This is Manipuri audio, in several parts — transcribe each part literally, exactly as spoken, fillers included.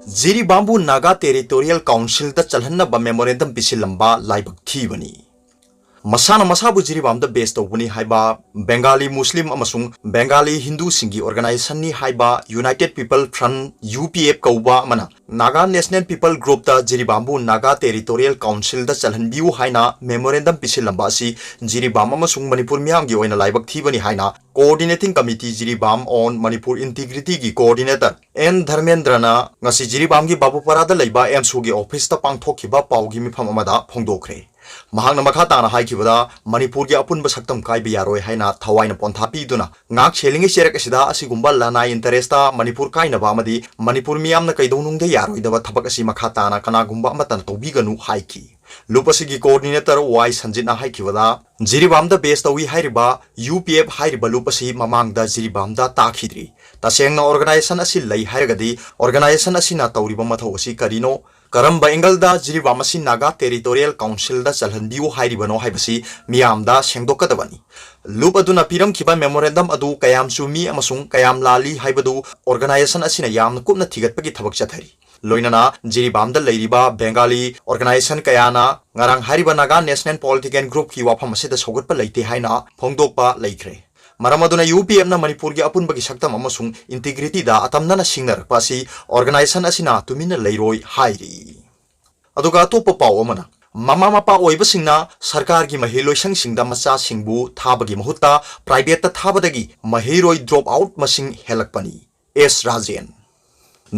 ꯖꯤꯔꯤꯕꯥꯝꯕꯨ ꯅꯥꯒꯥ ꯇꯦꯔꯤꯇꯣꯔꯤꯌꯦꯜ ꯀꯥꯎꯟꯁꯤꯜꯗ ꯆꯜꯍꯟꯅꯕ ꯃꯦꯃꯣꯔꯦꯟꯗꯝ ꯄꯤꯁꯤꯜꯂꯝꯕ ꯂꯥꯏꯕꯛ ꯊꯤꯕꯅꯤ꯫ ꯃꯁꯥꯅ ꯃꯁꯥꯕꯨ ꯖꯤꯔꯤꯕꯥꯝꯗ ꯕꯦꯁ ꯇꯧꯕꯅꯤ ꯍꯥꯏꯕ ꯕꯦꯡꯒꯥꯂꯤ ꯃꯨꯁꯂꯤꯝ ꯑꯃꯁꯨꯡ ꯕꯦꯡꯒꯥꯂꯤ ꯍꯤꯟꯗꯨꯁꯤꯡꯒꯤ ꯑꯣꯔꯒꯅꯥꯏꯖꯦꯁꯟꯅꯤ ꯍꯥꯏꯕ United People Front, U P F, ꯀꯧꯕ ꯑꯃꯅ ꯅꯥꯒꯥ ꯅꯦꯁꯅꯦꯜ ꯄꯤꯄꯜ ꯒ꯭ꯔꯨꯞꯇ ꯖꯤꯔꯤꯕꯥꯝꯕꯨ ꯅꯥꯒꯥ ꯇꯦꯔꯤꯇꯣꯔꯤꯌꯦꯜ ꯀꯥꯎꯟꯁꯤꯜꯗ ꯆꯜꯍꯟꯕꯤꯌꯨ ꯍꯥꯏꯅ ꯃꯦꯃꯣꯔꯦꯟꯗꯝ ꯄꯤꯁꯤꯜꯂꯝꯕ ꯑꯁꯤ ꯖꯤꯔꯤꯕꯥꯝ ꯑꯃꯁꯨꯡ ꯃꯅꯤꯄꯨꯔ ꯃꯤꯌꯥꯝꯒꯤ ꯑꯣꯏꯅ ꯂꯥꯏꯕꯛ ꯊꯤꯕꯅꯤ ꯍꯥꯏꯅ Coordinating Committee Jiribam on Manipur Integrityꯒꯤ coordinator N Dharmendraꯅ ꯉꯁꯤ ꯖꯤꯔꯤꯕꯥꯝꯒꯤ ꯕꯥꯕꯨꯄꯥꯔꯥꯗ ꯂꯩꯕ ꯑꯦꯝꯁꯨꯒꯤ ꯑꯣꯐꯤꯁꯇ ꯄꯥꯡꯊꯣꯛꯈꯤꯕ ꯄꯥꯎꯒꯤ ꯃꯤꯐꯝ ꯑꯃꯗ ꯐꯣꯡꯗꯣꯛꯈ꯭ꯔꯦ꯫ ꯃꯍꯥꯛꯅ ꯃꯈꯥ ꯇꯥꯅ ꯍꯥꯏꯈꯤꯕꯗ, ꯃꯅꯤꯄꯨꯔꯒꯤ ꯑꯄꯨꯟꯕ ꯁꯛꯇꯝ ꯀꯥꯏꯕ ꯌꯥꯔꯣꯏ ꯍꯥꯏꯅ ꯊꯋꯥꯏꯅ ꯄꯣꯟꯊꯥ ꯄꯤꯗꯨꯅ ꯉꯥꯛ ꯁꯦꯜꯂꯤꯉꯩ ꯆꯩꯔꯛ ꯑꯁꯤꯗ ꯑꯁꯤꯒꯨꯝꯕ ꯂꯅꯥꯏ ꯏꯟꯇꯔꯦꯁꯇ ꯃꯅꯤꯄꯨꯔ ꯀꯥꯏꯅꯕ ꯑꯃꯗꯤ ꯃꯅꯤꯄꯨꯔ ꯃꯤꯌꯥꯝꯅ ꯀꯩꯗꯧꯅꯨꯡꯗ ꯌꯥꯔꯣꯏꯗꯕ ꯊꯕꯛ ꯑꯁꯤ ꯃꯈꯥ ꯇꯥꯅ ꯀꯅꯥꯒꯨꯝꯕ ꯑꯃꯠꯇꯅ ꯇꯧꯕꯤꯒꯅꯨ ꯍꯥꯏꯈꯤ꯫ ꯂꯨꯞ ꯑꯁꯤꯒꯤ coordinator ꯋꯥꯏ ꯁꯟꯖꯤꯠꯅ ꯍꯥꯏꯈꯤꯕꯗ, ꯖꯤꯔꯤꯕꯥꯝꯗ ꯕꯦꯁ ꯇꯧꯏ ꯍꯥꯏꯔꯤꯕ U P F ꯍꯥꯏꯔꯤꯕ ꯂꯨꯞ ꯑꯁꯤ ꯃꯃꯥꯡꯗ ꯖꯤꯔꯤꯕꯥꯝꯗ ꯇꯥꯈꯤꯗ꯭ꯔꯤ꯫ ꯇꯁꯦꯡꯅ ꯑꯣꯔꯒꯅꯥꯏꯖꯦꯁꯟ ꯑꯁꯤ ꯂꯩ ꯍꯥꯏꯔꯒꯗꯤ ꯑꯣꯔꯒꯅꯥꯏꯖꯦꯁꯟ ꯑꯁꯤꯅ ꯇꯧꯔꯤꯕ ꯃꯊꯧ ꯑꯁꯤ ꯀꯔꯤꯅꯣ? ꯀꯔꯝꯕ ꯑꯦꯡꯒꯜꯗ ꯖꯤꯔꯤꯕꯥꯝ ꯑꯁꯤ ꯅꯥꯒꯥ ꯇꯦꯔꯤꯇꯣꯔꯤꯌꯦꯜ ꯀꯥꯎꯟꯁꯤꯜꯗ ꯆꯜꯍꯟꯕꯤꯌꯨ ꯍꯥꯏꯔꯤꯕꯅꯣ ꯍꯥꯏꯕꯁꯤ ꯃꯤꯌꯥꯝꯗ ꯁꯦꯡꯗꯣꯛꯀꯗꯕꯅꯤ꯫ ꯂꯨꯞ ꯑꯗꯨꯅ ꯄꯤꯔꯝꯈꯤꯕ ꯃꯦꯃꯣꯔꯦꯟꯗꯝ ꯑꯗꯨ ꯀꯌꯥꯝ ꯆꯨꯝꯃꯤ ꯑꯃꯁꯨꯡ ꯀꯌꯥꯝ ꯂꯥꯜꯂꯤ ꯍꯥꯏꯕꯗꯨ ꯑꯣꯔꯒꯅꯥꯏꯖꯦꯁꯟ ꯑꯁꯤꯅ ꯌꯥꯝꯅ ꯀꯨꯞꯅ ꯊꯤꯒꯠꯄꯒꯤ ꯊꯕꯛ ꯆꯠꯊꯔꯤ꯫ ꯂꯣꯏꯅꯅ ꯖꯤꯔꯤꯕꯥꯝꯗ ꯂꯩꯔꯤꯕ ꯕꯦꯡꯒꯥꯂꯤ ꯑꯣꯔꯒꯅꯥꯏꯖꯦꯁꯟ ꯀꯌꯥꯅ ꯉꯔꯥꯡ ꯍꯥꯏꯔꯤꯕ ꯅꯥꯒꯥ ꯅꯦꯁꯅꯦꯜ ꯄꯣꯂꯤꯇꯤꯀꯦꯜ ꯒ꯭ꯔꯨꯞꯀꯤ ꯋꯥꯐꯝ ꯑꯁꯤꯗ ꯁꯧꯒꯠꯄ ꯂꯩꯇꯦ ꯍꯥꯏꯅ ꯐꯣꯡꯗꯣꯛꯄ ꯂꯩꯈ꯭ꯔꯦ꯫ ꯃꯔꯝ ꯑꯗꯨꯅ U P Fꯅ ꯃꯅꯤꯄꯨꯔꯒꯤ ꯑꯄꯨꯟꯕꯒꯤ ꯁꯛꯇꯝ ꯑꯃꯁꯨꯡ ꯏꯟꯇꯤꯒ꯭ꯔꯤꯇꯤꯗ ꯑꯇꯝꯅꯅ ꯁꯤꯡꯅꯔꯛꯄ ꯑꯁꯤ ꯑꯣꯔꯒꯅꯥꯏꯖꯦꯁꯟ ꯑꯁꯤꯅ ꯇꯨꯃꯤꯟꯅ ꯂꯩꯔꯣꯏ ꯍꯥꯏꯔꯤ꯫ ꯑꯗꯨꯒ ꯑꯇꯣꯞꯄ ꯄꯥꯎ ꯑꯃꯅ, ꯃꯃꯥ ꯃꯄꯥ ꯑꯣꯏꯕꯁꯤꯡꯅ ꯁꯔꯀꯥꯔꯒꯤ ꯃꯍꯩꯂꯣꯏꯁꯪꯁꯤꯡꯗ ꯃꯆꯥꯁꯤꯡꯕꯨ ꯊꯥꯕꯒꯤ ꯃꯍꯨꯠꯇ ꯄ꯭ꯔꯥꯏꯚꯦꯠꯇ ꯊꯥꯕꯗꯒꯤ ꯃꯍꯩꯔꯣꯏ ꯗ꯭ꯔꯣꯞ ꯑꯥꯎꯠ ꯃꯁꯤꯡ ꯍꯦꯜꯂꯛꯄꯅꯤ꯫ ꯑꯦꯁ ꯔꯥꯖꯦꯟ꯫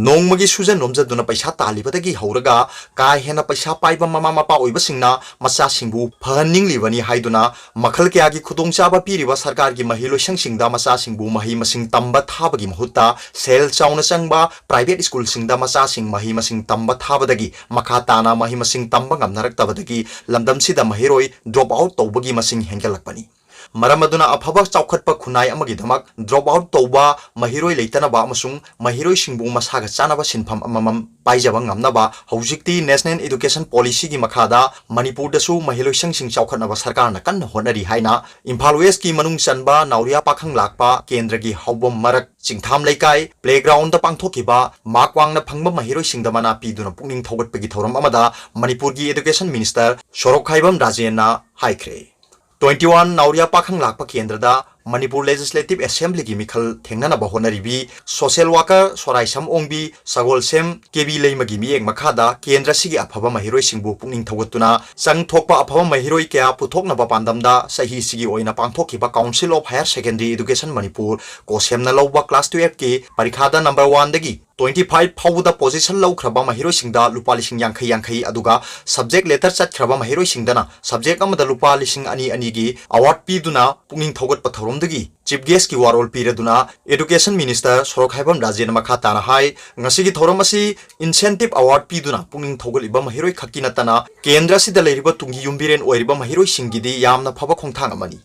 ꯅꯣꯡꯃꯒꯤ ꯁꯨꯖ ꯅꯣꯝꯖꯗꯨꯅ ꯄꯩꯁꯥ ꯇꯥꯜꯂꯤꯕꯗꯒꯤ ꯍꯧꯔꯒ ꯀꯥ ꯍꯦꯟꯅ ꯄꯩꯁꯥ ꯄꯥꯏꯕ ꯃꯃꯥ ꯃꯄꯥ ꯑꯣꯏꯕꯁꯤꯡꯅ ꯃꯆꯥꯁꯤꯡꯕꯨ ꯐꯍꯟꯅꯤꯡꯂꯤꯕꯅꯤ ꯍꯥꯏꯗꯨꯅ ꯃꯈꯜ ꯀꯌꯥꯒꯤ ꯈꯨꯗꯣꯡꯆꯥꯕ ꯄꯤꯔꯤꯕ ꯁꯔꯀꯥꯔꯒꯤ ꯃꯍꯩꯂꯣꯏꯁꯪꯁꯤꯡꯗ ꯃꯆꯥꯁꯤꯡꯕꯨ ꯃꯍꯩ ꯃꯁꯤꯡ ꯇꯝꯕ ꯊꯥꯕꯒꯤ ꯃꯍꯨꯠꯇ ꯁꯦꯜ ꯆꯥꯎꯅ ꯆꯪꯕ ꯄ꯭ꯔꯥꯏꯚꯦꯠ ꯁ꯭ꯀꯨꯜꯁꯤꯡꯗ ꯃꯆꯥꯁꯤꯡ ꯃꯍꯩ ꯃꯁꯤꯡ ꯇꯝꯕ ꯊꯥꯕꯗꯒꯤ ꯃꯈꯥ ꯇꯥꯅ ꯃꯍꯩ ꯃꯁꯤꯡ ꯇꯝꯕ ꯉꯝꯅꯔꯛꯇꯕꯗꯒꯤ ꯂꯝꯗꯝꯁꯤꯗ ꯃꯍꯩꯔꯣꯏ ꯗ꯭ꯔꯣꯞ ꯑꯥꯎꯠ ꯇꯧꯕꯒꯤ ꯃꯁꯤꯡ ꯍꯦꯟꯒꯠꯂꯛꯄꯅꯤ꯫ ꯃꯔꯝ ꯑꯗꯨꯅ ꯑꯐꯕ ꯆꯥꯎꯈꯠꯄ ꯈꯨꯟꯅꯥꯏ ꯑꯃꯒꯤꯗꯃꯛ drop out ꯇꯧꯕ ꯃꯍꯩꯔꯣꯏ ꯂꯩꯇꯅꯕ ꯑꯃꯁꯨꯡ ꯃꯍꯩꯔꯣꯏꯁꯤꯡꯕꯨ ꯃꯁꯥꯒ ꯆꯥꯅꯕ ꯁꯤꯟꯐꯝ ꯑꯃꯃꯝ ꯄꯥꯏꯖꯕ ꯉꯝꯅꯕ ꯍꯧꯖꯤꯛꯇꯤ National Education Policyꯒꯤ ꯃꯈꯥꯗ ꯃꯅꯤꯄꯨꯔꯗꯁꯨ ꯃꯍꯩꯂꯣꯏꯁꯪꯁꯤꯡ ꯆꯥꯎꯈꯠꯅꯕ ꯁꯔꯀꯥꯔꯅ ꯀꯟꯅ ꯍꯣꯠꯅꯔꯤ ꯍꯥꯏꯅ ꯏꯝꯐꯥꯜ Westꯀꯤ ꯃꯅꯨꯡ ꯆꯟꯕ ꯅꯥꯎꯔꯤꯌꯥ ꯄꯥꯈꯪ ꯂꯥꯛꯄ ꯀꯦꯟꯗ꯭ꯔꯒꯤ ꯍꯧꯕꯝ ꯃꯔꯛ ꯆꯤꯡꯊꯥꯝ ꯂꯩꯀꯥꯏ playgroundꯗ ꯄꯥꯡꯊꯣꯛꯈꯤꯕ ꯃꯥꯛ ꯋꯥꯡꯅ ꯐꯪꯕ ꯃꯍꯩꯔꯣꯏꯁꯤꯡꯗ ꯃꯅꯥ ꯄꯤꯗꯨꯅ ꯄꯨꯛꯅꯤꯡ ꯊꯧꯒꯠꯄꯒꯤ ꯊꯧꯔꯝ ꯑꯃꯗ ꯃꯅꯤꯄꯨꯔꯒꯤ Education Minister ꯁꯣꯔꯣꯛꯈꯥꯏꯕꯝ ꯔꯥꯖꯦꯟꯅ ꯍꯥꯏꯈ꯭ꯔꯦ꯫ Twenty one ꯅꯥꯎꯔꯤꯌꯥ ꯄꯥꯈꯪ ꯂꯥꯛꯄ ꯀꯦꯟꯗ꯭ꯔꯗ ꯃꯅꯤꯄꯨꯔ Legislative Assemblyꯒꯤ ꯃꯤꯈꯜ ꯊꯦꯡꯅꯅꯕ ꯍꯣꯠꯅꯔꯤꯕꯤ social worker ꯁꯣꯔꯥꯏꯁꯝ ꯑꯣꯡꯕꯤ, ꯁꯒꯣꯜꯁꯦꯝ ꯀꯦ ꯕꯤ ꯂꯩꯃꯒꯤ ꯃꯤꯠꯌꯦꯡ ꯃꯈꯥꯗ ꯀꯦꯟꯗ꯭ꯔꯁꯤꯒꯤ ꯑꯐꯕ ꯃꯍꯩꯔꯣꯏꯁꯤꯡꯕꯨ ꯄꯨꯛꯅꯤꯡ ꯊꯧꯒꯠꯇꯨꯅ ꯆꯪ ꯊꯣꯛꯄ ꯑꯐꯕ ꯃꯍꯩꯔꯣꯏ ꯀꯌꯥ ꯄꯨꯊꯣꯛꯅꯕ ꯄꯥꯟꯗꯝꯗ ꯆꯍꯤꯁꯤꯒꯤ ꯑꯣꯏꯅ ꯄꯥꯡꯊꯣꯛꯈꯤꯕ Council of Higher Secondary Education Manipur, ꯀꯣꯁꯦꯝꯅ ꯂꯧꯕ class twelveꯀꯤ ꯄꯔꯤꯈꯥꯗ number oneꯗꯒꯤ twenty five ꯐꯥꯎꯕꯗ position ꯂꯧꯈ꯭ꯔꯕ ꯃꯍꯩꯔꯣꯏꯁꯤꯡꯗ ꯂꯨꯄꯥ ꯂꯤꯁꯤꯡ ꯌꯥꯡꯈꯩ ꯌꯥꯡꯈꯩ, ꯑꯗꯨꯒ subject letter ꯆꯠꯈ꯭ꯔꯕ ꯃꯍꯩꯔꯣꯏꯁꯤꯡꯗꯅ subject ꯑꯃꯗ ꯂꯨꯄꯥ ꯂꯤꯁꯤꯡ ꯑꯅꯤ ꯑꯅꯤꯒꯤ award ꯄꯤꯗꯨꯅ ꯄꯨꯛꯅꯤꯡ ꯊꯧꯒꯠꯄ ꯊꯧꯔꯝꯗꯨꯒꯤ Chief Guestꯀꯤ ꯋꯥꯔꯣꯜ ꯄꯤꯔꯗꯨꯅ Education Minister ꯁꯣꯔꯣꯛꯈꯥꯏꯕꯝ ꯔꯥꯖꯦꯟꯅ ꯃꯈꯥ ꯇꯥꯅ ꯍꯥꯏ, ꯉꯁꯤꯒꯤ ꯊꯧꯔꯝ ꯑꯁꯤ incentive award ꯄꯤꯗꯨꯅ ꯄꯨꯛꯅꯤꯡ ꯊꯧꯒꯠꯂꯤꯕ ꯃꯍꯩꯔꯣꯏ ꯈꯛꯀꯤ ꯅꯠꯇꯅ ꯀꯦꯟꯗ꯭ꯔ ꯑꯁꯤꯗ ꯂꯩꯔꯤꯕ ꯇꯨꯡꯒꯤ ꯌꯨꯝꯕꯤꯔꯦꯟ ꯑꯣꯏꯔꯤꯕ ꯃꯍꯩꯔꯣꯏꯁꯤꯡꯒꯤꯗꯤ ꯌꯥꯝꯅ ꯐꯕ ꯈꯣꯡꯊꯥꯡ ꯑꯃꯅꯤ꯫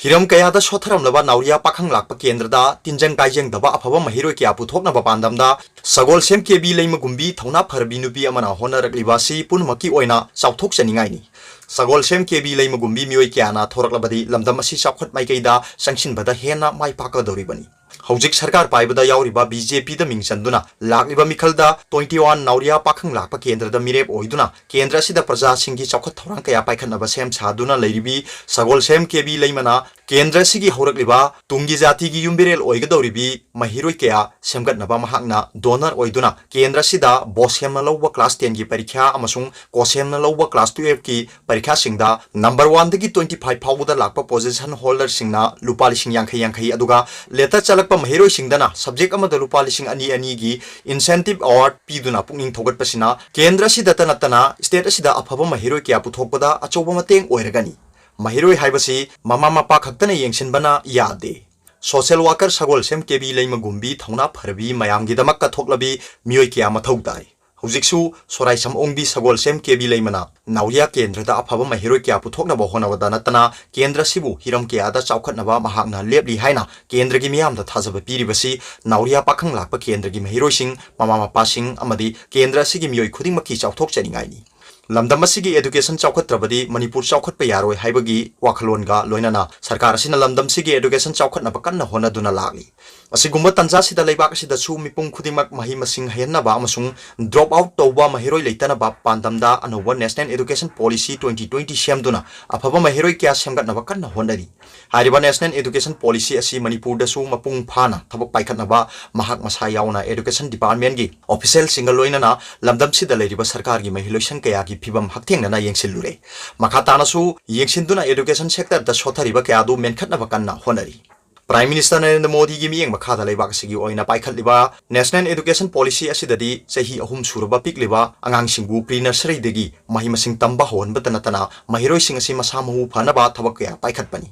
ꯍꯤꯔꯝ ꯀꯌꯥꯗ ꯁꯣꯠꯊꯔꯝꯂꯕ ꯅꯥꯎꯔꯤꯌꯥ ꯄꯥꯈꯪ ꯂꯥꯛꯄ ꯀꯦꯟꯗ꯭ꯔꯗ ꯇꯤꯟꯖꯪ ꯀꯥꯏꯖꯪꯗꯕ ꯑꯐꯕ ꯃꯍꯩꯔꯣꯏ ꯀꯌꯥ ꯄꯨꯊꯣꯛꯅꯕ ꯄꯥꯟꯗꯝꯗ ꯁꯒꯣꯜꯁꯦꯝ ꯀꯦ ꯕꯤ ꯂꯩꯃꯒꯨꯝꯕꯤ ꯊꯧꯅꯥ ꯐꯔꯕꯤ ꯅꯨꯄꯤ ꯑꯃꯅ ꯍꯣꯠꯅꯔꯛꯂꯤꯕ ꯑꯁꯤ ꯄꯨꯝꯅꯃꯛꯀꯤ ꯑꯣꯏꯅ ꯆꯥꯎꯊꯣꯛꯆꯅꯤꯡꯉꯥꯏꯅꯤ꯫ ꯁꯒꯣꯜꯁꯦꯝ ꯀꯦ ꯕꯤ ꯂꯩꯃꯒꯨꯝꯕꯤ ꯃꯤꯑꯣꯏ ꯀꯌꯥꯅ ꯊꯣꯔꯛꯂꯕꯗꯤ ꯂꯝꯗꯝ ꯑꯁꯤ ꯆꯥꯎꯈꯠ ꯃꯥꯏꯀꯩꯗ ꯆꯪꯁꯤꯟꯕꯗ ꯍꯦꯟꯅ ꯃꯥꯏ ꯄꯥꯛꯀꯗꯧꯔꯤꯕꯅꯤ꯫ ꯍꯧꯖꯤꯛ ꯁꯔꯀꯥꯔ ꯄꯥꯏꯕꯗ ꯌꯥꯎꯔꯤꯕ ꯕꯤ ꯖꯦ ꯄꯤꯗ ꯃꯤꯡ ꯆꯟꯗꯨꯅ ꯂꯥꯛꯂꯤꯕ ꯃꯤꯈꯜꯗ twenty one ꯅꯥꯎꯔꯤꯌꯥ ꯄꯥꯈꯪ ꯂꯥꯛꯄ ꯀꯦꯟꯗ꯭ꯔꯗ ꯃꯤꯔꯦꯞ ꯑꯣꯏꯗꯨꯅ ꯀꯦꯟꯗ꯭ꯔ ꯑꯁꯤꯗ ꯄ꯭ꯔꯖꯥꯁꯤꯡꯒꯤ ꯆꯥꯎꯈꯠ ꯊꯧꯔꯥꯡ ꯀꯌꯥ ꯄꯥꯏꯈꯠꯅꯕ ꯁꯦꯝ ꯁꯥꯗꯨꯅ ꯂꯩꯔꯤꯕꯤ ꯁꯒꯣꯜꯁꯦꯝ ꯀꯦ ꯕꯤ ꯂꯩꯃꯅ ꯀꯦꯟꯗ꯭ꯔ ꯑꯁꯤꯒꯤ ꯍꯧꯔꯛꯂꯤꯕ ꯇꯨꯡꯒꯤ ꯖꯥꯇꯤꯒꯤ ꯌꯨꯝꯕꯤꯔꯦꯜ ꯑꯣꯏꯒꯗꯧꯔꯤꯕꯤ ꯃꯍꯩꯔꯣꯏ ꯀꯌꯥ ꯁꯦꯝꯒꯠꯅꯕ ꯃꯍꯥꯛꯅ donor ꯑꯣꯏꯗꯨꯅ ꯀꯦꯟꯗ꯭ꯔ ꯑꯁꯤꯗ ꯕꯣꯁꯦꯝꯅ ꯂꯧꯕ class tenꯒꯤ ꯄꯔꯤꯈ꯭ꯌꯥ ꯑꯃꯁꯨꯡ ꯀꯣꯁꯦꯝꯅ ꯂꯧꯕ class twelveꯀꯤ ꯄꯔꯤꯈ꯭ꯌꯥꯁꯤꯡꯗ number oneꯗꯒꯤ twenty five ꯐꯥꯎꯕꯗ ꯂꯥꯛꯄ position holderꯁꯤꯡꯅ ꯂꯨꯄꯥ ꯂꯤꯁꯤꯡ ꯌꯥꯡꯈꯩ ꯌꯥꯡꯈꯩ, ꯑꯗꯨꯒ letter ꯆꯠꯂꯛꯄ ꯃꯍꯩꯔꯣꯏꯁꯤꯡꯗꯅ subject ꯑꯃꯗ ꯂꯨꯄꯥ ꯂꯤꯁꯤꯡ ꯑꯅꯤ ꯑꯅꯤꯒꯤ incentive award ꯄꯤꯗꯨꯅ ꯄꯨꯛꯅꯤꯡ ꯊꯧꯒꯠꯄꯁꯤꯅ ꯀꯦꯟꯗ꯭ꯔ ꯑꯁꯤꯗꯇ ꯅꯠꯇꯅ state ꯑꯁꯤꯗ ꯑꯐꯕ ꯃꯍꯩꯔꯣꯏ ꯀꯌꯥ ꯄꯨꯊꯣꯛꯄꯗ ꯑꯆꯧꯕ ꯃꯇꯦꯡ ꯑꯣꯏꯔꯒꯅꯤ꯫ ꯃꯍꯩꯔꯣꯏ ꯍꯥꯏꯕꯁꯤ ꯃꯃꯥ ꯃꯄꯥ ꯈꯛꯇꯅ ꯌꯦꯡꯁꯤꯟꯕꯅ ꯌꯥꯗꯦ꯫ Social worker ꯁꯒꯣꯜꯁꯦꯝ ꯀꯦ ꯕꯤ ꯂꯩꯃꯒꯨꯝꯕꯤ ꯊꯧꯅꯥ ꯐꯔꯕꯤ ꯃꯌꯥꯝꯒꯤꯗꯃꯛ ꯀꯠꯊꯣꯛꯂꯕꯤ ꯃꯤꯑꯣꯏ ꯀꯌꯥ ꯃꯊꯧ ꯇꯥꯏ꯫ ꯍꯧꯖꯤꯛꯁꯨ ꯁꯣꯔꯥꯏꯁꯝ ꯑꯣꯡꯕꯤ ꯁꯒꯣꯜꯁꯦꯝ ꯀꯦ ꯕꯤ ꯂꯩꯃꯅ ꯅꯥꯎꯔꯤꯌꯥ ꯀꯦꯟꯗ꯭ꯔꯗ ꯑꯐꯕ ꯃꯍꯩꯔꯣꯏ ꯀꯌꯥ ꯄꯨꯊꯣꯛꯅꯕ ꯍꯣꯠꯅꯕꯗ ꯅꯠꯇꯅ ꯀꯦꯟꯗ꯭ꯔ ꯑꯁꯤꯕꯨ ꯍꯤꯔꯝ ꯀꯌꯥꯗ ꯆꯥꯎꯈꯠꯅꯕ ꯃꯍꯥꯛꯅ ꯂꯦꯞꯂꯤ ꯍꯥꯏꯅ ꯀꯦꯟꯗ꯭ꯔꯒꯤ ꯃꯤꯌꯥꯝꯗ ꯊꯥꯖꯕ ꯄꯤꯔꯤꯕꯁꯤ ꯅꯥꯎꯔꯤꯌꯥ ꯄꯥꯈꯪ ꯂꯥꯛꯄ ꯀꯦꯟꯗ꯭ꯔꯒꯤ ꯃꯍꯩꯔꯣꯏꯁꯤꯡ, ꯃꯃꯥ ꯃꯄꯥꯁꯤꯡ ꯑꯃꯗꯤ ꯀꯦꯟꯗ꯭ꯔ ꯑꯁꯤꯒꯤ ꯃꯤꯑꯣꯏ ꯈꯨꯗꯤꯡꯃꯛꯀꯤ ꯆꯥꯎꯊꯣꯛꯆꯅꯤꯡꯉꯥꯏꯅꯤ꯫ ꯂꯝꯗꯝ ꯑꯁꯤꯒꯤ education ꯆꯥꯎꯈꯠꯇ꯭ꯔꯕꯗꯤ ꯃꯅꯤꯄꯨꯔ ꯆꯥꯎꯈꯠꯄ ꯌꯥꯔꯣꯏ ꯍꯥꯏꯕꯒꯤ ꯋꯥꯈꯜꯂꯣꯟꯒ ꯂꯣꯏꯅꯅ ꯁꯔꯀꯥꯔ ꯑꯁꯤꯅ ꯂꯝꯗꯝꯁꯤꯒꯤ education ꯆꯥꯎꯈꯠꯅꯕ ꯀꯟꯅ ꯍꯣꯠꯅꯗꯨꯅ ꯂꯥꯛꯂꯤ꯫ ꯑꯁꯤꯒꯨꯝꯕ ꯇꯥꯟꯖꯥꯁꯤꯗ ꯂꯩꯕꯥꯛ ꯑꯁꯤꯗꯁꯨ ꯃꯤꯄꯨꯝ ꯈꯨꯗꯤꯡꯃꯛ ꯃꯍꯩ ꯃꯁꯤꯡ ꯍꯩꯍꯟꯅꯕ ꯑꯃꯁꯨꯡ drop out ꯇꯧꯕ ꯃꯍꯩꯔꯣꯏ ꯂꯩꯇꯅꯕ ꯄꯥꯟꯗꯝꯗ ꯑꯅꯧꯕ National Education Policy twenty twenty ꯁꯦꯝꯗꯨꯅ ꯑꯐꯕ ꯃꯍꯩꯔꯣꯏ ꯀꯌꯥ ꯁꯦꯝꯒꯠꯅꯕ ꯀꯟꯅ ꯍꯣꯠꯅꯔꯤ꯫ ꯍꯥꯏꯔꯤꯕ National Education Policy ꯑꯁꯤ ꯃꯅꯤꯄꯨꯔꯗꯁꯨ ꯃꯄꯨꯡ ꯐꯥꯅ ꯊꯕꯛ ꯄꯥꯏꯈꯠꯅꯕ ꯃꯍꯥꯛ ꯃꯁꯥ ꯌꯥꯎꯅ education departmentꯀꯤ officialꯁꯤꯡꯒ ꯂꯣꯏꯅꯅ ꯂꯝꯗꯝꯁꯤꯗ ꯂꯩꯔꯤꯕ ꯁꯔꯀꯥꯔꯒꯤ ꯃꯍꯩꯂꯣꯏꯁꯪ ꯀꯌꯥꯒꯤ ꯐꯤꯕꯝ ꯍꯛꯊꯦꯡꯅꯅ ꯌꯦꯡꯁꯤꯜꯂꯨꯔꯦ꯫ ꯃꯈꯥ ꯇꯥꯅꯁꯨ ꯌꯦꯡꯁꯤꯟꯗꯨꯅ education sectorꯗ ꯁꯣꯠꯊꯔꯤꯕ ꯀꯌꯥ ꯑꯗꯨ ꯃꯦꯟꯈꯠꯅꯕ ꯀꯟꯅ ꯍꯣꯠꯅꯔꯤ꯫ Prime Minister ꯅꯔꯦꯟꯗ꯭ꯔ ꯃꯣꯗꯤꯒꯤ ꯃꯤꯠꯌꯦꯡ ꯃꯈꯥꯗ ꯂꯩꯕꯥꯛ ꯑꯁꯤꯒꯤ ꯑꯣꯏꯅ ꯄꯥꯏꯈꯠꯂꯤꯕ National Education Policy ꯑꯁꯤꯗꯗꯤ ꯆꯍꯤ ꯑꯍꯨꯝ ꯁꯨꯔꯕ ꯄꯤꯛꯂꯤꯕ ꯑꯉꯥꯡꯁꯤꯡꯕꯨ pre nurseryꯗꯒꯤ ꯃꯍꯩ ꯃꯁꯤꯡ ꯇꯝꯕ ꯍꯧꯍꯟꯕꯇ ꯅꯠꯇꯅ ꯃꯍꯩꯔꯣꯏꯁꯤꯡ ꯑꯁꯤ ꯃꯁꯥ ꯃꯎ ꯐꯅꯕ ꯊꯕꯛ ꯀꯌꯥ ꯄꯥꯏꯈꯠꯄꯅꯤ꯫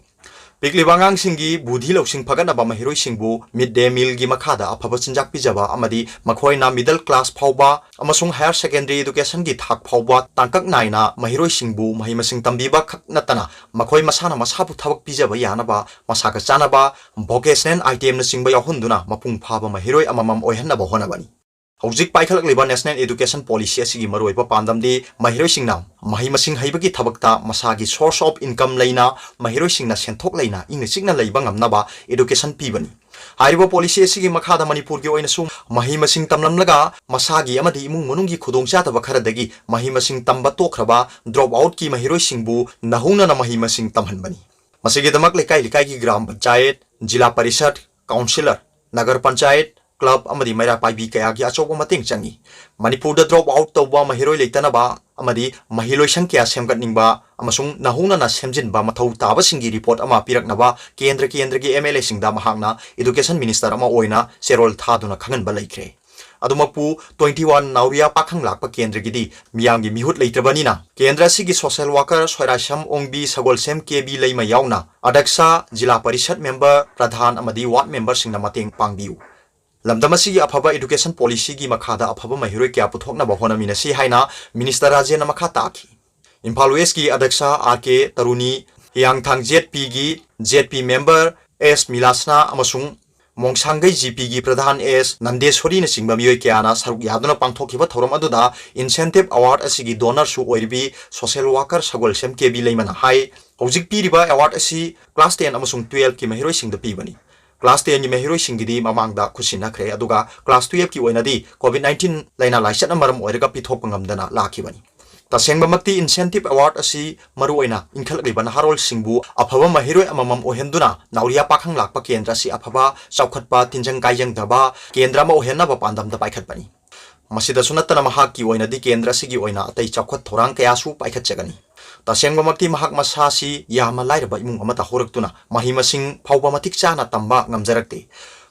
ꯄꯤꯛꯂꯤꯕ ꯑꯉꯥꯡꯁꯤꯡꯒꯤ ꯕꯨꯙꯤ ꯂꯧꯁꯤꯡ ꯐꯒꯠꯅꯕ ꯃꯍꯩꯔꯣꯏꯁꯤꯡꯕꯨ mid day mealꯒꯤ ꯃꯈꯥꯗ ꯑꯐꯕ ꯆꯤꯟꯖꯥꯛ ꯄꯤꯖꯕ ꯑꯃꯗꯤ ꯃꯈꯣꯏꯅ middle class ꯐꯥꯎꯕ ꯑꯃꯁꯨꯡ higher secondary educationꯒꯤ ꯊꯥꯛ ꯐꯥꯎꯕ ꯇꯥꯡꯀꯛ ꯅꯥꯏꯅ ꯃꯍꯩꯔꯣꯏꯁꯤꯡꯕꯨ ꯃꯍꯩ ꯃꯁꯤꯡ ꯇꯝꯕꯤꯕ ꯈꯛ ꯅꯠꯇꯅ ꯃꯈꯣꯏ ꯃꯁꯥꯅ ꯃꯁꯥꯕꯨ ꯊꯕꯛ ꯄꯤꯖꯕ ꯌꯥꯅꯕ ꯃꯁꯥꯒ ꯆꯥꯅꯕ vocational itemꯅꯆꯤꯡꯕ ꯌꯥꯎꯍꯟꯗꯨꯅ ꯃꯄꯨꯡ ꯐꯥꯕ ꯃꯍꯩꯔꯣꯏ ꯑꯃꯃꯝ ꯑꯣꯏꯍꯟꯅꯕ ꯍꯣꯠꯅꯕꯅꯤ꯫ ꯍꯧꯖꯤꯛ ꯄꯥꯏꯈꯠꯂꯛꯂꯤꯕ National Education Policy ꯑꯁꯤꯒꯤ ꯃꯔꯨꯑꯣꯏꯕ ꯄꯥꯟꯗꯝꯗꯤ ꯃꯍꯩꯔꯣꯏꯁꯤꯡꯅ ꯃꯍꯩ ꯃꯁꯤꯡ ꯍꯩꯕꯒꯤ ꯊꯕꯛꯇ ꯃꯁꯥꯒꯤ source of income ꯂꯩꯅ, ꯃꯍꯩꯔꯣꯏꯁꯤꯡꯅ ꯁꯦꯟꯊꯣꯛ ꯂꯩꯅ ꯏꯪꯅ ꯆꯤꯛꯅ ꯂꯩꯕ ꯉꯝꯅꯕ education ꯄꯤꯕꯅꯤ꯫ ꯍꯥꯏꯔꯤꯕ policy ꯑꯁꯤꯒꯤ ꯃꯈꯥꯗ ꯃꯅꯤꯄꯨꯔꯒꯤ ꯑꯣꯏꯅꯁꯨ ꯃꯍꯩ ꯃꯁꯤꯡ ꯇꯝꯂꯝꯂꯒ ꯃꯁꯥꯒꯤ ꯑꯃꯗꯤ ꯏꯃꯨꯡ ꯃꯅꯨꯡꯒꯤ ꯈꯨꯗꯣꯡꯆꯥꯗꯕ ꯈꯔꯗꯒꯤ ꯃꯍꯩ ꯃꯁꯤꯡ ꯇꯝꯕ ꯇꯣꯛꯈ꯭ꯔꯕ drop outꯀꯤ ꯃꯍꯩꯔꯣꯏꯁꯤꯡꯕꯨ ꯅꯧꯍꯧꯅꯅ ꯃꯍꯩ ꯃꯁꯤꯡ ꯇꯝꯍꯟꯕꯅꯤ꯫ ꯃꯁꯤꯒꯤꯗꯃꯛ ꯂꯩꯀꯥꯏ ꯂꯩꯀꯥꯏꯒꯤ ꯒ꯭ꯔꯥꯝ ꯄꯟꯆꯥꯌꯠ, ꯖꯤꯂꯥ ꯄꯔꯤꯁꯠ, ꯀꯥꯎꯟꯁꯤꯂꯔ, ꯅꯒꯔ ꯄꯟꯆꯥꯌꯠ, ꯀ꯭ꯂꯕ ꯑꯃꯗꯤ ꯃꯩꯔꯥ ꯄꯥꯏꯕꯤ ꯀꯌꯥꯒꯤ ꯑꯆꯧꯕ ꯃꯇꯦꯡ ꯆꯪꯏ꯫ ꯃꯅꯤꯄꯨꯔꯗ drop out ꯇꯧꯕ ꯃꯍꯩꯔꯣꯏ ꯂꯩꯇꯅꯕ ꯑꯃꯗꯤ ꯃꯍꯩꯂꯣꯏꯁꯪ ꯀꯌꯥ ꯁꯦꯝꯒꯠꯅꯤꯡꯕ ꯑꯃꯁꯨꯡ ꯅꯧꯍꯧꯅꯅ ꯁꯦꯝꯖꯤꯟꯕ ꯃꯊꯧ ꯇꯥꯕꯁꯤꯡꯒꯤ report ꯑꯃ ꯄꯤꯔꯛꯅꯕ ꯀꯦꯟꯗ꯭ꯔ ꯀꯦꯟꯗ꯭ꯔꯒꯤ MLAꯁꯤꯡꯗ ꯃꯍꯥꯛꯅ education minister ꯑꯃ ꯑꯣꯏꯅ ꯆꯦꯔꯣꯜ ꯊꯥꯗꯨꯅ ꯈꯪꯍꯟꯕ ꯂꯩꯈ꯭ꯔꯦ꯫ ꯑꯗꯨꯃꯛꯄꯨ twenty one ꯅꯥꯎꯔꯤꯌꯥ ꯄꯥꯈꯪ ꯂꯥꯛꯄ ꯀꯦꯟꯗ꯭ꯔꯒꯤꯗꯤ ꯃꯤꯌꯥꯝꯒꯤ ꯃꯤꯍꯨꯠ ꯂꯩꯇ꯭ꯔꯕꯅꯤꯅ ꯀꯦꯟꯗ꯭ꯔ ꯑꯁꯤꯒꯤ social worker ꯁꯣꯏꯔꯥꯏꯁꯝ ꯑꯣꯡꯕꯤ ꯁꯒꯣꯜꯁꯦꯝ ꯀꯦ ꯕꯤ ꯂꯩꯃ ꯌꯥꯎꯅ ꯑꯗꯛꯁꯥ, ꯖꯤꯂꯥ ꯄꯔꯤꯁꯠ member, ꯄ꯭ꯔꯙꯥꯟ ꯑꯃꯗꯤ ward memberꯁꯤꯡꯅ ꯃꯇꯦꯡ ꯄꯥꯡꯕꯤꯌꯨ꯫ ꯂꯝꯗꯝ ꯑꯁꯤꯒꯤ ꯑꯐꯕ education policyꯒꯤ ꯃꯈꯥꯗ ꯑꯐꯕ ꯃꯍꯩꯔꯣꯏ ꯀꯌꯥ ꯄꯨꯊꯣꯛꯅꯕ ꯍꯣꯠꯅꯃꯤꯟꯅꯁꯤ ꯍꯥꯏꯅ Minister ꯔꯥꯖꯦꯟꯅ ꯃꯈꯥ ꯇꯥꯈꯤ꯫ ꯏꯝꯐꯥꯜ Westꯀꯤ ꯑꯗ꯭ꯌꯛꯁ ꯑꯥꯔ ꯀꯦ ꯇꯔꯨꯅꯤ, ꯍꯤꯌꯥꯡꯊꯥꯡ ꯖꯦꯠ ꯄꯤꯒꯤ ꯖꯦꯠ ꯄꯤ member ꯑꯦꯁ ꯃꯤꯂꯥꯁꯅꯥ ꯑꯃꯁꯨꯡ ꯃꯣꯡꯁꯥꯡꯒꯩ ꯖꯤ ꯄꯤꯒꯤ ꯄ꯭ꯔꯙꯥꯟ ꯑꯦꯁ ꯅꯟꯗꯦꯁꯣꯔꯤꯅꯆꯤꯡꯕ ꯃꯤꯑꯣꯏ ꯀꯌꯥꯅ ꯁꯔꯨꯛ ꯌꯥꯗꯨꯅ ꯄꯥꯡꯊꯣꯛꯈꯤꯕ ꯊꯧꯔꯝ ꯑꯗꯨꯗ incentive award ꯑꯁꯤꯒꯤ donorꯁꯨ ꯑꯣꯏꯔꯤꯕꯤ social worker ꯁꯒꯣꯜꯁꯦꯝ ꯀꯦ ꯕꯤ ꯂꯩꯃꯅ ꯍꯥꯏ, ꯍꯧꯖꯤꯛ ꯄꯤꯔꯤꯕ award ꯑꯁꯤ class ten ꯑꯃꯁꯨꯡ twelveꯀꯤ ꯃꯍꯩꯔꯣꯏꯁꯤꯡꯗ ꯄꯤꯕꯅꯤ꯫ Class tenꯒꯤ ꯃꯍꯩꯔꯣꯏꯁꯤꯡꯒꯤꯗꯤ ꯃꯃꯥꯡꯗ ꯈꯨꯠꯁꯤꯟꯅꯈ꯭ꯔꯦ, ꯑꯗꯨꯒ class twelveꯀꯤ ꯑꯣꯏꯅꯗꯤ COVID nineteen ꯂꯥꯏꯅꯥ ꯂꯥꯏꯆꯠꯅ ꯃꯔꯝ ꯑꯣꯏꯔꯒ ꯄꯤꯊꯣꯛꯄ ꯉꯝꯗꯅ ꯂꯥꯛꯈꯤꯕꯅꯤ꯫ ꯇꯁꯦꯡꯕꯃꯛꯇꯤ incentive award ꯑꯁꯤ ꯃꯔꯨꯑꯣꯏꯅ ꯏꯟꯈꯠꯂꯛꯂꯤꯕ ꯅꯍꯥꯔꯣꯜꯁꯤꯡꯕꯨ ꯑꯐꯕ ꯃꯍꯩꯔꯣꯏ ꯑꯃꯃꯝ ꯑꯣꯏꯍꯟꯗꯨꯅ ꯅꯥꯎꯔꯤꯌꯥ ꯄꯥꯈꯪ ꯂꯥꯛꯄ ꯀꯦꯟꯗ꯭ꯔ ꯑꯁꯤ ꯑꯐꯕ, ꯆꯥꯎꯈꯠꯄ, ꯇꯤꯟꯖꯪ ꯀꯥꯏꯖꯪꯗꯕ ꯀꯦꯟꯗ꯭ꯔ ꯑꯃ ꯑꯣꯏꯍꯟꯅꯕ ꯄꯥꯟꯗꯝꯗ ꯄꯥꯏꯈꯠꯄꯅꯤ꯫ ꯃꯁꯤꯗꯁꯨ ꯅꯠꯇꯅ ꯃꯍꯥꯛꯀꯤ ꯑꯣꯏꯅꯗꯤ ꯀꯦꯟꯗ꯭ꯔ ꯑꯁꯤꯒꯤ ꯑꯣꯏꯅ ꯑꯇꯩ ꯆꯥꯎꯈꯠ ꯊꯧꯔꯥꯡ ꯀꯌꯥꯁꯨ ꯄꯥꯏꯈꯠꯆꯒꯅꯤ꯫ ꯇꯁꯦꯡꯕꯃꯛꯇꯤ ꯃꯍꯥꯛ ꯃꯁꯥꯁꯤ ꯌꯥꯝꯅ ꯂꯥꯏꯔꯕ ꯏꯃꯨꯡ ꯑꯃꯗ ꯍꯧꯔꯛꯇꯨꯅ ꯃꯍꯩ ꯃꯁꯤꯡ ꯐꯥꯎꯕ ꯃꯇꯤꯛ ꯆꯥꯅ ꯇꯝꯕ ꯉꯝꯖꯔꯛꯇꯦ꯫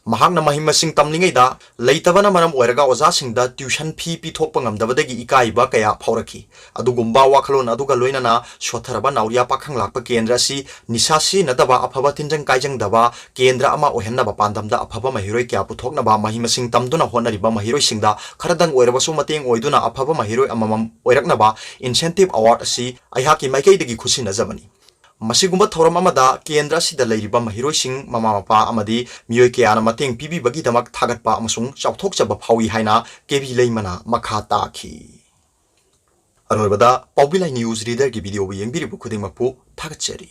ꯃꯍꯥꯛꯅ ꯃꯍꯩ ꯃꯁꯤꯡ ꯇꯝꯂꯤꯉꯩꯗ ꯂꯩꯇꯕꯅ ꯃꯔꯝ ꯑꯣꯏꯔꯒ ꯑꯣꯖꯥꯁꯤꯡꯗ tuition fee ꯄꯤꯊꯣꯛꯄ ꯉꯝꯗꯕꯗꯒꯤ ꯏꯀꯥꯏꯕ ꯀꯌꯥ ꯐꯥꯎꯔꯛꯈꯤ꯫ ꯑꯗꯨꯒꯨꯝꯕ ꯋꯥꯈꯜꯂꯣꯟ ꯑꯗꯨꯒ ꯂꯣꯏꯅꯅ ꯁꯣꯠꯊꯔꯕ ꯅꯥꯎꯔꯤꯌꯥ ꯄꯥꯈꯪ ꯂꯥꯛꯄ ꯀꯦꯟꯗ꯭ꯔ ꯑꯁꯤ ꯅꯤꯁꯥ ꯁꯤꯖꯤꯟꯅꯗꯕ, ꯑꯐꯕ ꯇꯤꯟꯖꯪ ꯀꯥꯏꯖꯪꯗꯕ ꯀꯦꯟꯗ꯭ꯔ ꯑꯃ ꯑꯣꯏꯍꯟꯅꯕ ꯄꯥꯟꯗꯝꯗ ꯑꯐꯕ ꯃꯍꯩꯔꯣꯏ ꯀꯌꯥ ꯄꯨꯊꯣꯛꯅꯕ ꯃꯍꯩ ꯃꯁꯤꯡ ꯇꯝꯗꯨꯅ ꯍꯣꯠꯅꯔꯤꯕ ꯃꯍꯩꯔꯣꯏꯁꯤꯡꯗ ꯈꯔꯗꯪ ꯑꯣꯏꯔꯕꯁꯨ ꯃꯇꯦꯡ ꯑꯣꯏꯗꯨꯅ ꯑꯐꯕ ꯃꯍꯩꯔꯣꯏ ꯑꯃꯃꯝ ꯑꯣꯏꯔꯛꯅꯕ incentive award ꯑꯁꯤ ꯑꯩꯍꯥꯛꯀꯤ ꯃꯥꯏꯀꯩꯗꯒꯤ ꯈꯨꯠꯁꯤꯟꯅꯖꯕꯅꯤ꯫ ꯃꯁꯤꯒꯨꯝꯕ ꯊꯧꯔꯝ ꯑꯃꯗ ꯀꯦꯟꯗ꯭ꯔ ꯑꯁꯤꯗ ꯂꯩꯔꯤꯕ ꯃꯍꯩꯔꯣꯏꯁꯤꯡ, ꯃꯃꯥ ꯃꯄꯥ ꯑꯃꯗꯤ ꯃꯤꯑꯣꯏ ꯀꯌꯥꯅ ꯃꯇꯦꯡ ꯄꯤꯕꯤꯕꯒꯤꯗꯃꯛ ꯊꯥꯒꯠꯄ ꯑꯃꯁꯨꯡ ꯆꯥꯎꯊꯣꯛꯆꯕ ꯐꯥꯎꯏ ꯍꯥꯏꯅ ꯀꯦ ꯕꯤ ꯂꯩꯃꯅ ꯃꯈꯥ ꯇꯥꯈꯤ꯫ ꯑꯔꯣꯏꯕꯗ ꯄꯥꯎꯕꯤꯂꯥꯏ news readerꯒꯤ videoꯕꯨ ꯌꯦꯡꯕꯤꯔꯤꯕ ꯈꯨꯗꯤꯡꯃꯛꯄꯨ ꯊꯥꯒꯠꯆꯔꯤ꯫